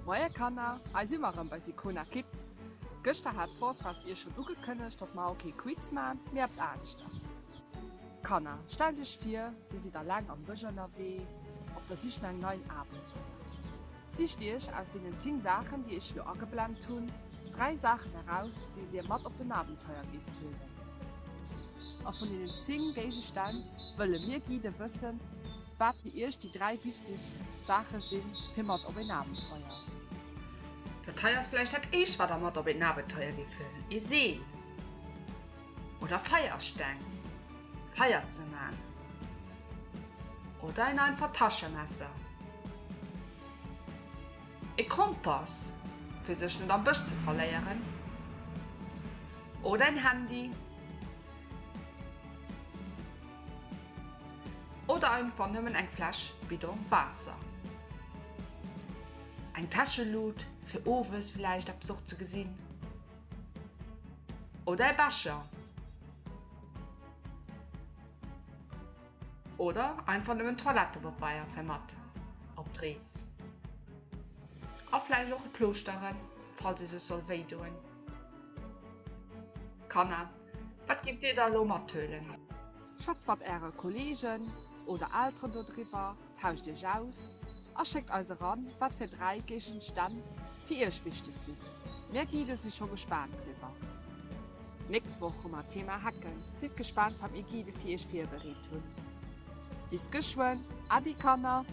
Moie Kanner, hei si mer erëm bei Sicona Kids. Gëschter hat d'Françoise iech schonn ugekënnegt, dass mer haut kee Quiz man, mee eppes aneschters. Kanner, stellt iech vir, dir sidd alleng am Bësch ënnerwee, op der Sich no engem neien Abenteuer. Sicht iech aus deenen 10 Saachen, déi ech elo ageblent hunn, 3 Saachen eraus, déi dir mat op den Abenteuer géift huelen. A vun deenen 10 Géigestänn wëlle mir Guidë wëssen, wat fir iech déi 3 wichtegst Saache sinn, fir mat op een Abenteuer. Dat hei ass vläicht dat éischt, wat der mat op een Abenteuer géift huelen, ee Seel oder Feiersteng, Feier ze man, oder een einfacht Taschemesser, ee Kompass, fir sech net am Bësch ze verléieren, oder een Handy. Oder einfach nëmmen eng Fläsch Bidon Waasser. Eng Täschelut fir owes villäicht eppes och ze gesinn. Oder e Becher. Oder einfach nëmmen Toilettepabeier fir mat op d'Rees. A vläicht och e Plooschteren, falls ee sech soll wéi doen. Kanner, wat giff dir da elo mathuelen? Schwätzt mat äre Kollegen oder Elteren dodriwwer, tauscht iech aus a schéckt eis eran, wat fir 3 Géigenstänn fir iech wichteg sinn. Mir Guidë si scho gespaant driwwer. Nächst Woch hu mer Thema Hacken. Sidd gespaant wat mir Guidë fir iech virbereet hunn. Bis geschwënn, Äddi Kanner!